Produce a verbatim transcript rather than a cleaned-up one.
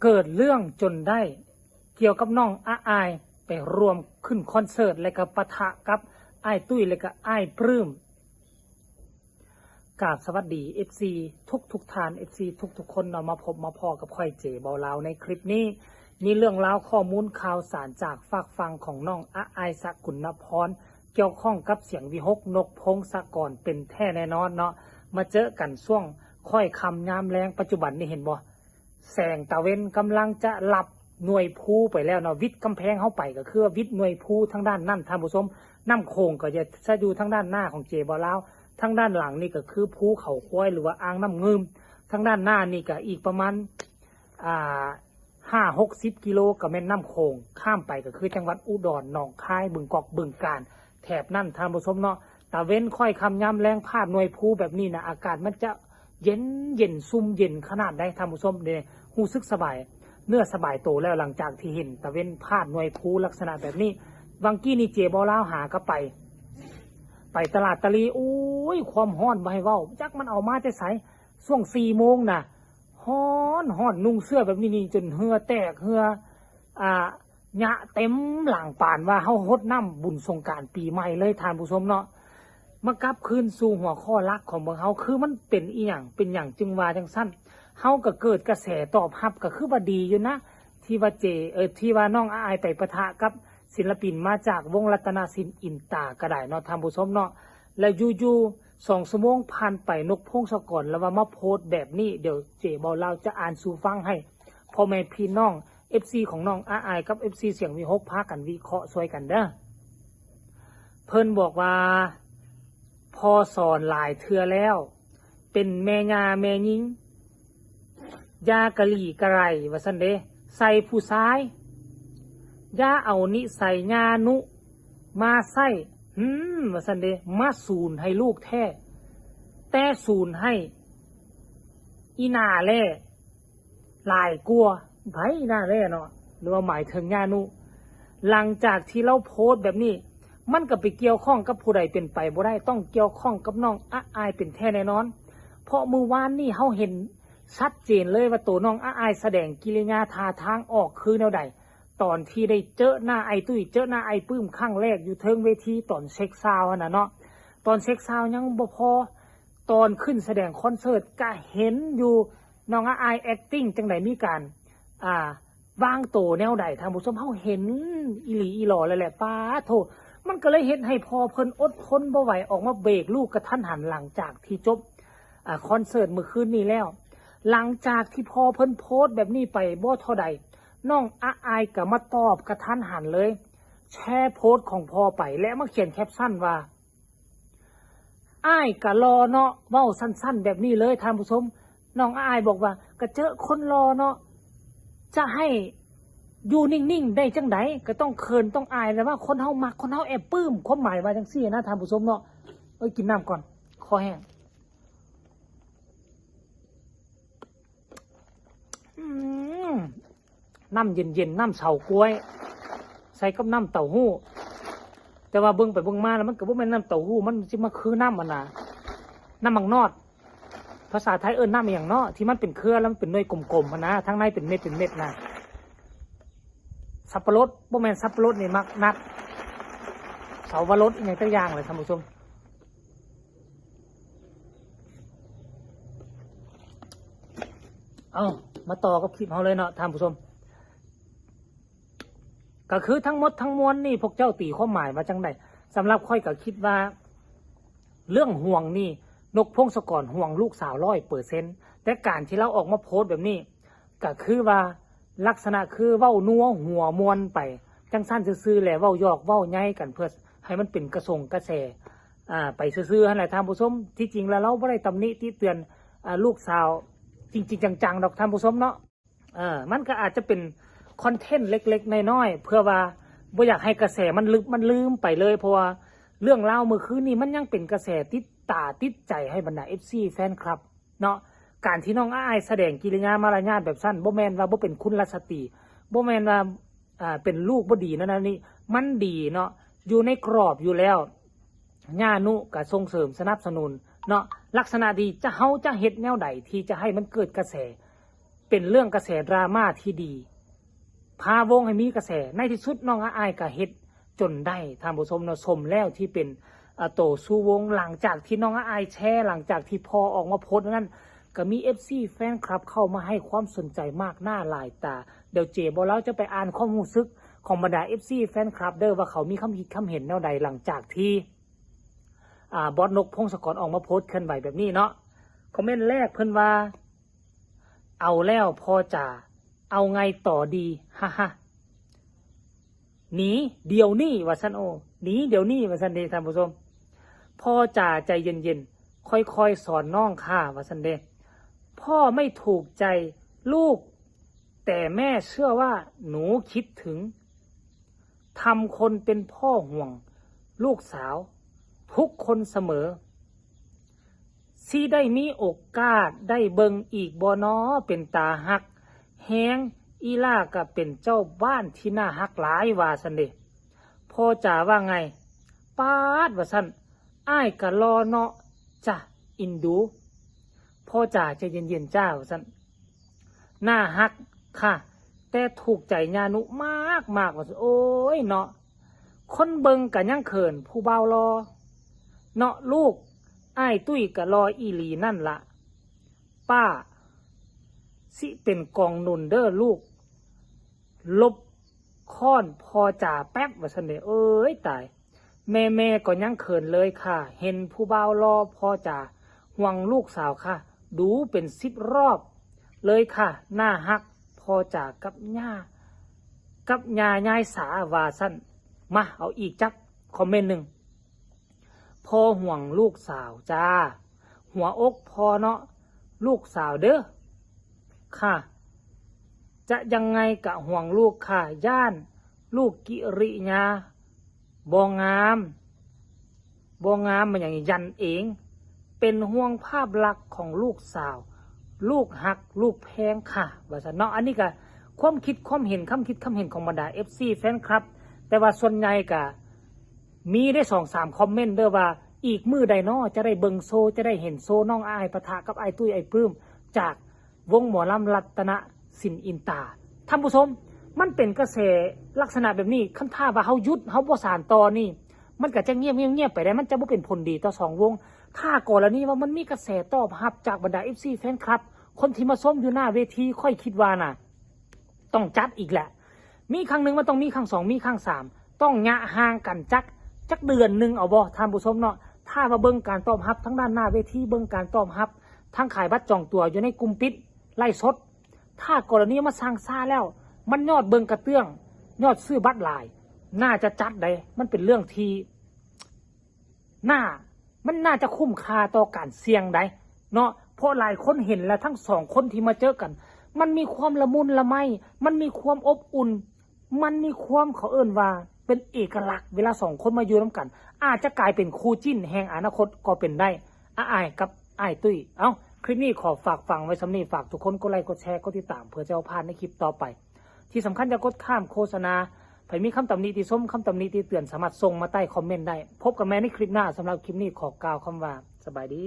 เกิดเรื่องจนได้ เกี่ยวกับน้องอาอายไปร่วมขึ้นคอนเสิร์ต และก็ปะทะกับอ้ายตุ้ย และก็อ้ายปลื้ม กราบสวัสดี เอฟซี ทุกทุกๆท่าน เอฟซี ทุกทุกๆคนเนาะ มาพบมาพ้อกับข้อยเจเบาลาวในคลิปนี้ มีเรื่องราวข้อมูลข่าวสารจากฝากฝั่งของน้องอาอายสกุลนพร เกี่ยวข้องกับเสียงวิหกนกพงศกรเป็นแท้แน่นอนเนาะ มาเจอกันช่วงค่อยค่ำยามแลง ปัจจุบันนี่เห็นบ่ แสงตะเว็นกำลังจะลับหน่วยภูไปแล้วเนาะ วิดกำแพงเฮาไปก็คือว่าวิดหน่วยภูทางด้านนั้น ท่านผู้ชม น้ำโขงก็จะจะอยู่ทางด้านหน้าของเจเบาลาว ทางด้านหลังนี่ก็คือภูเขาควายหรือว่าอ่างน้ำเงิม ทางด้านหน้านี่ก็อีกประมาณ อ่า ห้าหกสิบกิโลก็แม่นน้ำโขง ข้ามไปก็คือจังหวัดอุดร หนองคาย บึงกอก บึงกาฬ แถบนั้น ท่านผู้ชมเนาะ ตะเว็นค่อยค่ำยามแลง พาดหน่วยภูแบบนี้นะ อากาศมันจะเย็นเย็น ซุ่มเย็นขนาดใด ท่านผู้ชม เนี่ย รู้สึกสบาย เนื้อสบายโตแล้ว หลังจากที่เห็นตะเว็นพาดหน่วยภูลักษณะแบบนี้ วังกี้นี่เจเบาลาวหาก็ไป ไปตลาดตะลี โอ้ย ความฮ้อนบ่ให้เว้า จักมันเอามาแต่ไส ช่วงสี่โมงนะ ฮ้อนฮ้อน นุ่งเสื้อแบบนี้นี่จนเหงื่อแตก เหงื่อ อ่า หยะเต็มหลัง ปานว่าเฮาหดน้ำบุญสงกรานต์ปีใหม่เลย ท่านผู้ชมเนาะ มากลับคืนสู่หัวข้อหลักของพวกเฮา คือมันเป็นอีหยัง เป็นหยังจึงว่าจังซั่น เฮาก็เกิดกระแสตอบรับก็คือว่าดีอยู่นะ ที่ว่าเจ เอ่อ ที่ว่าน้องอาอายไปปะทะกับศิลปินมาจากวงรัตนสินอินตาก็ได้เนาะ ท่านผู้ชมเนาะ แล้วอยู่ๆ สองชั่วโมงผ่านไป นกพงศกรแล้วว่ามาโพสต์แบบนี้ เดี๋ยวเจเบาลาวจะอ่านสู่ฟังให้ พ่อแม่พี่น้อง เอฟซี ของน้องอาอายกับ เอฟซี เสียงวิหก พากันวิเคราะห์ช่วยกันเด้อ เพิ่นบอกว่า พอสอนหลายเทื่อแล้ว เป็นแม่ย่าแม่ยิง อย่ากะหลี่กะไหล่ว่าซั่นเด้ ใส่ผู้ชาย อย่าเอานิสัยย่านุมาใส่ หืม ว่าซั่นเด้ มาสูนให้ลูกแท้ แต่สูนให้ อีหน้าแล่ หลายกว่า ไผหน้าแล่เนาะ หรือว่าหมายถึงย่านุ หลังจากที่เราโพสต์แบบนี้ มันก็ไปเกี่ยวข้องกับผู้ใดเป็นไปบ่ได้ ต้องเกี่ยวข้องกับน้องอาอายเป็นแท้แน่นอน เพราะมื้อวานนี่เฮาเห็นชัดเจนเลยว่าตัวน้องอาอายแสดงกิริยาท่าทางออกคือแนวใด ตอนที่ได้เจอหน้าอ้ายตุ้ย เจอหน้าอ้ายปลื้มครั้งแรกอยู่เทิงเวทีตอนเช็คซาวด์หั้นน่ะเนาะ ตอนเช็คซาวด์ยังบ่พอ ตอนขึ้นแสดงคอนเสิร์ตก็เห็นอยู่ น้องอาอาย acting จังใด มีการ อ่า วางโตแนวใด ท่านผู้ชม เฮาเห็นอีหลีอีหลอเลยแหละ ป๊าโธ่ มันก็เลยเฮ็ดให้พ่อเพิ่นอดทนบ่ไหว ออกมาเบรกลูกกะทันหัน หลังจากที่จบ อ่า คอนเสิร์ตมื้อคืนนี้แล้ว หลังจากที่พ่อเพิ่นโพสต์แบบนี้ไปบ่เท่าใด น้องอาอายก็มาตอบกะทันหันเลย แชร์โพสต์ของพ่อไป และมาเขียนแคปชั่นว่า อ้ายกะหล่อเนาะ เว้าสั้นๆแบบนี้เลย ท่านผู้ชม น้องอาอายบอกว่า กะเจอคนหล่อเนาะ จะให้อยู่นิ่งๆได้จังใด ก็ต้องเขินต้องอายแหละว่า คนเฮามัก คนเฮาแอบปลื้ม ความหมายว่าจังซี่นะ ท่านผู้ชมเนาะ เอ้ย กินน้ำก่อน คอแห้ง อืม น้ำเย็นๆ น้ำเฉาก๊วย ใส่กับน้ำเต้าหู้ แต่ว่าเบิ่งไปเบิ่งมาแล้วมันก็บ่แม่นน้ำเต้าหู้ มันสิมาคือน้ำอันน่ะ น้ำหมากนอด ภาษาไทยเอิ้นน้ำอิหยังเนาะ ที่มันเป็นเครือแล้วมันเป็นหน่วยกลมๆหั้นนะ ทางในเป็นเม็ดเป็นเม็ดนะ สับปะรด บ่แม่นสับปะรดนี่ หมากนัด เสาวรสอิหยังจักอย่างเลย ท่านผู้ชม เอา มาต่อกับคลิปเฮาเลยเนาะ ท่านผู้ชม ก็คือทั้งหมดทั้งมวลนี่ พวกเจ้าตีความหมายว่าจังใด สำหรับข้อยก็คิดว่า เรื่องห่วงนี่ นกพงศกรห่วงลูกสาวร้อยเปอร์เซ็นต์ แต่การที่ลาวออกมาโพสต์แบบนี้ ก็คือว่าลักษณะคือเว้านัวหัวม่วนไป จังซั่นซื่อๆแหละ เว้าหยอกเว้าใยกันเพื่อให้มันเป็นกระสงกระแส อ่า ไปซื่อๆหั้นแหละ ท่านผู้ชม ที่จริงแล้วลาวบ่ได้ตำหนิติเตือน อ่า ลูกสาวจริงๆจังๆดอก ท่านผู้ชมเนาะ เออ มันก็อาจจะเป็นคอนเทนต์เล็กๆน้อยๆ เพื่อว่าบ่อยากให้กระแสมันลืม มันลืมไปเลย เพราะว่าเรื่องราวเมื่อคืนนี้มันยังเป็นกระแสติดตาติดใจให้บรรดา เอฟซี แฟนคลับเนาะ การที่น้องอาอายแสดงกิริยามารยาทแบบซั่น บ่แม่นว่าบ่เป็นคุณลสตรี บ่แม่นว่า อ่า เป็นลูกบ่ดีนั่นนี่ มันดีเนาะ อยู่ในกรอบอยู่แล้ว ย่านุก็ส่งเสริมสนับสนุนเนาะ ลักษณะดี จะ เฮาจะเฮ็ดแนวใดที่จะให้มันเกิดกระแส เป็นเรื่องกระแสดราม่าที่ดี พาวงให้มีกระแส ในที่สุดน้องอาอายก็เฮ็ดจนได้ ท่านผู้ชมเนาะ สมแล้วที่เป็น อ่า โตสู่วง หลังจากที่น้องอาอายแชร์ หลังจากที่พ่อออกมาโพสต์นั้น ก็มี เอฟซี แฟนคลับเข้ามาให้ความสนใจมากหน้าหลายตา เดี๋ยวเจบ่าวลาวจะไปอ่านความรู้สึกของบรรดา เอฟซี แฟนคลับเด้อ ว่าเขามีความคิดความเห็นแนวใด หลังจากที่ อ่า บอสนก พงศกร ออกมาโพสต์เคลื่อนไหวแบบนี้เนาะ คอมเมนต์แรกเพิ่นว่า เอาแล้วพ่อจ๋า เอาไงต่อดี ฮ่าฮ่า หนีเดี๋ยวนี้ ว่าซั่น โอ้ หนีเดี๋ยวนี้ ว่าซั่นเด้ ท่านผู้ชม พ่อจ๋าใจเย็นๆ ค่อยๆ สอนน้องค่ะ ว่าซั่นเด้ พ่อไม่ถูกใจลูก แต่แม่เชื่อว่าหนูคิดถึง ทำคนเป็นพ่อห่วงลูกสาวทุกคนเสมอ สิได้มีโอกาสได้เบิ่งอีกบ่น้อ เป็นตาฮักแฮง อีหล่าก็เป็นเจ้าบ้านที่น่าฮักหลาย ว่าซั่นเด้ พ่อจ๋าว่าไง ป๊าด ว่าซั่น อ้ายก็หล่อเนาะจ้ะ อินดู พ่อจ๋าใจเย็นๆจ้า ว่าซั่น น่าฮักค่ะ แต่ถูกใจญานุมากๆ ว่าซั่น โอ้ยเนาะ คนเบิ่งก็ยังเขินผู้บ่าวหล่อ เนาะลูก อ้ายตุ้ยก็หล่ออีหลีนั่นละ ป้า สิเป็นกองหนุนเด้อลูก ลบค้อนพ่อจ๋าแป๊บ ว่าซั่นเด้ เอ้ยตาย แม่ๆ ก็ยังเขินเลยค่ะ เห็นผู้บ่าวหล่อพ่อจ๋าห่วงลูกสาวค่ะ ดูเป็นสิบรอบเลยค่ะ น่าฮักพ่อจ๋ากับย่า กับย่ายายสา ว่าซั่น มา เอาอีกจักคอมเมนต์หนึ่ง พ่อห่วงลูกสาวจ้า หัวอกพ่อเนาะ ลูกสาวเด้อ ค่ะ จะยังไงกะห่วงลูกค่ะ ย่านลูกกิริยาบ่งาม บ่งาม มันอย่างยันเอง เป็นห่วงภาพลักษณ์ของลูกสาว ลูกฮัก ลูกแพงค่ะ ว่าซั่นเนาะ อันนี้ก็ความคิดความเห็น คำคิดคำเห็นของบรรดา เอฟซี แฟนคลับ แต่ว่าส่วนใหญ่ก็มีได้สองสามคอมเมนต์เด้อว่า อีกมื้อใดน้อจะได้เบิ่งโชว์ จะได้เห็นโชว์น้องอ้ายปะทะกับอ้ายตุ้ยอ้ายปลื้ม จากวงหมอลำรัตนสินอินตา ท่านผู้ชม มันเป็นกระแสลักษณะแบบนี้ คันถ้าว่าเฮาหยุด เฮาบ่สานต่อนี่ มันก็จะเงียบๆๆไปได้ มันจะบ่เป็นผลดีต่อสองวง ถ้ากรณีว่ามันมีกระแสตอบรับจากบรรดา เอฟซี แฟนคลับ คนที่มาชมอยู่หน้าเวที ข้อยคิดว่าน่ะ ต้องจัดอีกแหละ มีครั้งหนึ่งมันต้องมีครั้งสอง มีครั้งสาม ต้องยะห่างกันจัก จักเดือนหนึ่งเอาบ่ ท่านผู้ชมเนาะ ถ้าว่าเบิ่งการตอบรับทางด้านหน้าเวที เบิ่งการตอบรับทางขายบัตรจองตั๋วอยู่ในกลุ่มปิด ไลฟ์สด ถ้ากรณีมาสร้างซาแล้ว มันยอดเบิ่งกระเตื้อง ยอดซื้อบัตรหลาย น่าจะจัดได้ มันเป็นเรื่องที่ น่า มันน่าจะคุ้มค่าต่อการเสี่ยงได้เนาะ เพราะหลายคนเห็นแล้วทั้งสองคนที่มาเจอกัน มันมีความละมุนละไม มันมีความอบอุ่น มันมีความ เขาเอิ้นว่าเป็นเอกลักษณ์ เวลาสองคนมาอยู่นำกัน อาจจะกลายเป็นคู่จิ้นแห่งอนาคตก็เป็นได้ อาอ้ายกับอ้ายตุ้ย เอ้า คลิปนี้ขอฝากฝังไว้ส่ำนี้ ฝากทุกคนกดไลค์ กดแชร์ กดติดตาม เพื่อจะบ่พลาดในคลิปต่อไป ที่สำคัญอย่ากดข้ามโฆษณา ไผมีคำตำหนิติชม คำตำหนิติเตือน สามารถส่งมาใต้คอมเมนต์ได้ พบกันใหม่ในคลิปหน้า สำหรับคลิปนี้ขอกล่าวคำว่า สบายดี